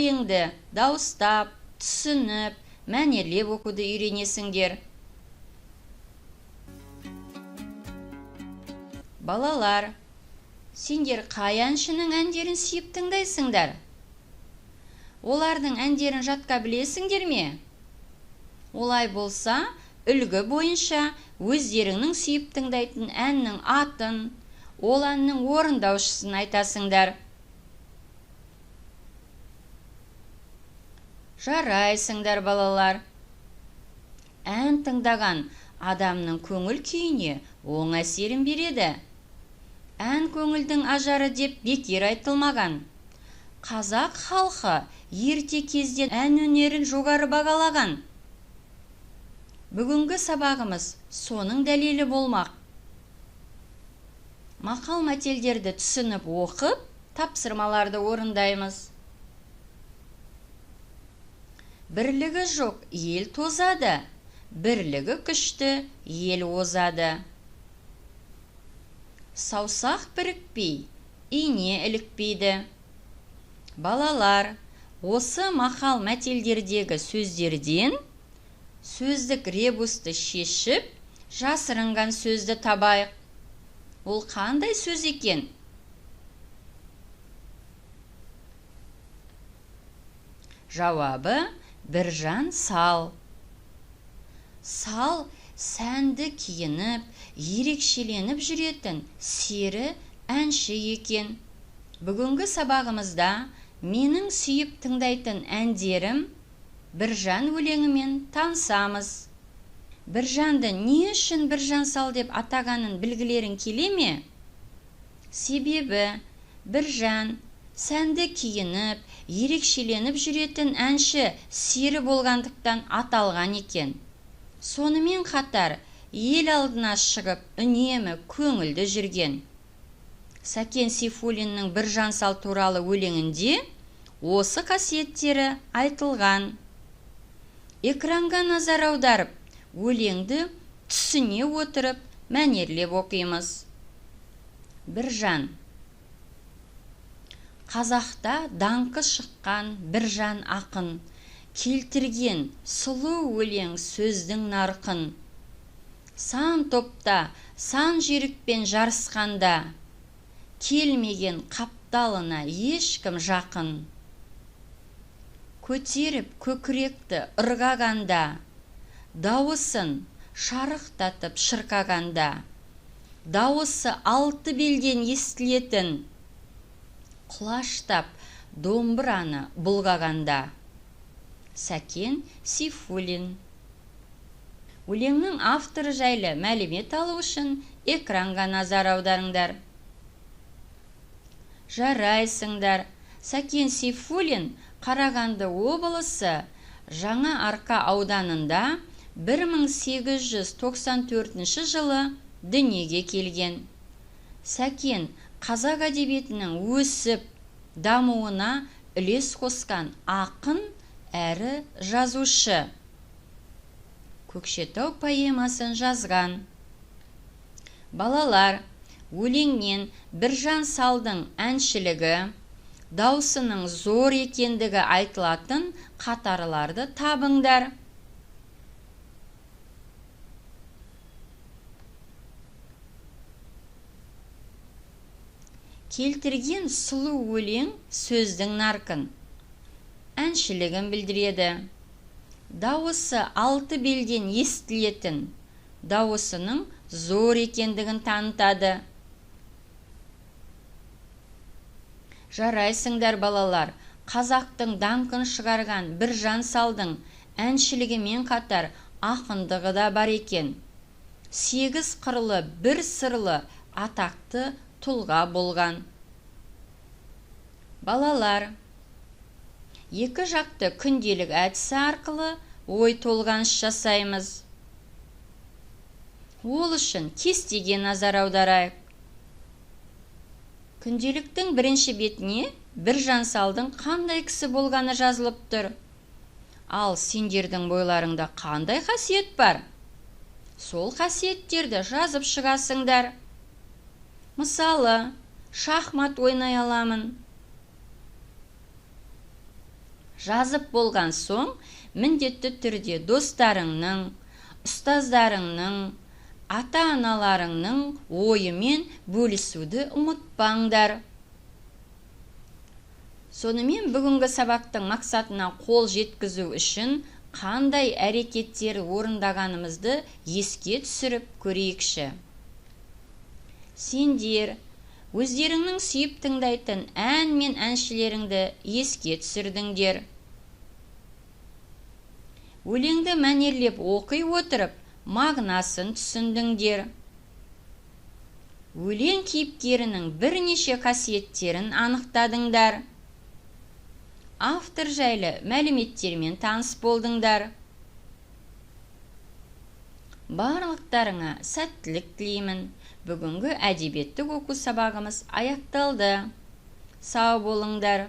Өлеңді дауыстап, түсініп, мәнерлеп оқуды үйренесіңдер. Балалар, сендер қай әншінің әндерін сүйіп тыңдайсыңдар? Олардың әндерін жатқа білесіңдер ме? Олай болса, үлгі бойынша өздеріңнің сүйіп тыңдайтын әннің атын, ол әннің орындаушысын айтасыңдар. Жарайсыңдар, балалар. Ән тыңдаған адамның көңіл күйіне оң әсерін береді. Ән көңілдің ажары деп бекер айтылмаған. Қазақ халқы ерте кезден ән өнерін жоғары бағалаған. Бүгінгі сабағымыз соның дәлелі болмақ. Мақал-мәтелдерді түсініп оқып, тапсырмаларды орындаймыз. Бірлігі жоқ ел тозады, бірлігі күшті ел озады. Саусақ бірікпей, ине ілікпейді. Балалар, осы мақал-мәтелдердегі сөздерден сөздік ребусты шешіп, жасырынған сөзді табайық. Ол қандай сөз екен? Жауабы Біржан сал. Сал сәнді киініп, ерекшеленіп жүретін сері әнші екен. Бүгінгі сабағымызда менің сүйіп тыңдайтын әндерім Біржан өлеңімен танысамыз. Біржанды не үшін Біржан сал деп атағанын білгілерің келе ме? Себебі Біржан сәнді киініп, ерекшеленіп жүретін әнші сері болғандықтан аталған екен. Сонымен қатар ел алдына шығып үнемі көңілді жүрген. Сәкен Сейфуллиннің Біржан сал туралы өлеңінде осы қасиеттері айтылған. Экранға назар аударып, өлеңді түсіне отырып, мәнерлеп оқимыз. Біржан. Қазақта даңқы шыққан Біржан ақын, келтірген сұлу өлең сөздің нарқын. Сан топта, сан жүйрікпен жарысқанда, келмеген қапталына ешкім жақын. Көтеріп көкіректі ырғағанда, дауысын шарықтатып шырқағанда, дауысы алты белден естілетін, құлаштап домбыраны бұлғағанда. Сәкен Сейфуллин. Өлеңнің авторы жайлы мәлімет алу үшін экранға назар аударыңдар. Жарайсыңдар. Сәкен Сейфуллин Қарағанды облысы Жаңа Арқа ауданында 1894 жылы дүниеге келген. Сәкен қазақ әдебиетінің өсіп дамуына үлес қосқан ақын әрі жазушы. Көкшетау поэмасын жазған. Балалар, өлеңнен Біржан салдың әншілігі, даусының зор екендігі айтылатын қатарларды табыңдар. Келтірген сұлу өлең сөздің нарқын, әншілігін білдіреді. Дауысы алты белден естілетін, дауысының зор екендігін танытады. Жарайсыңдар, балалар. Қазақтың даңқын шығарған Біржан салдың әншілігімен қатар ақындығы да бар екен. 8 қырлы, бір сырлы атақты тұлға болған. Балалар, екі жақты күнделік әдісі арқылы ой толғаныш жасаймыз. Ол үшін кестеге назар аударайық. Күнделіктің бірінші бетіне Біржан салдың қандай кісі болғаны жазылып тұр. Ал сендердің бойларыңда қандай қасиет бар? Сол қасиеттерді жазып шығасыңдар. Мысалы, шахмат ойнай аламын. Жазып болған соң, міндетті түрде достарыңның, ұстаздарыңның, ата-аналарыңның ойымен бөлісуді ұмытпаңдар. Сонымен, бүгінгі сабақтың мақсатына қол жеткізу үшін қандай әрекеттер орындағанымызды еске түсіріп көрейікші. Сендер өздеріңнің сүйіп тыңдайтын ән мен әншілеріңді еске түсірдіңдер. Өлеңді мәнерлеп оқи отырып, мағынасын түсіндіңдер. Өлең кейіпкерінің бірнеше қасиеттерін анықтадыңдар. Автор жайлы мәліметтермен таныс болдыңдар. Барлықтарыңа сәттілік тілеймін. Бүгінгі әдебиеттік оқу сабағымыз аяқталды. Сау болыңдар.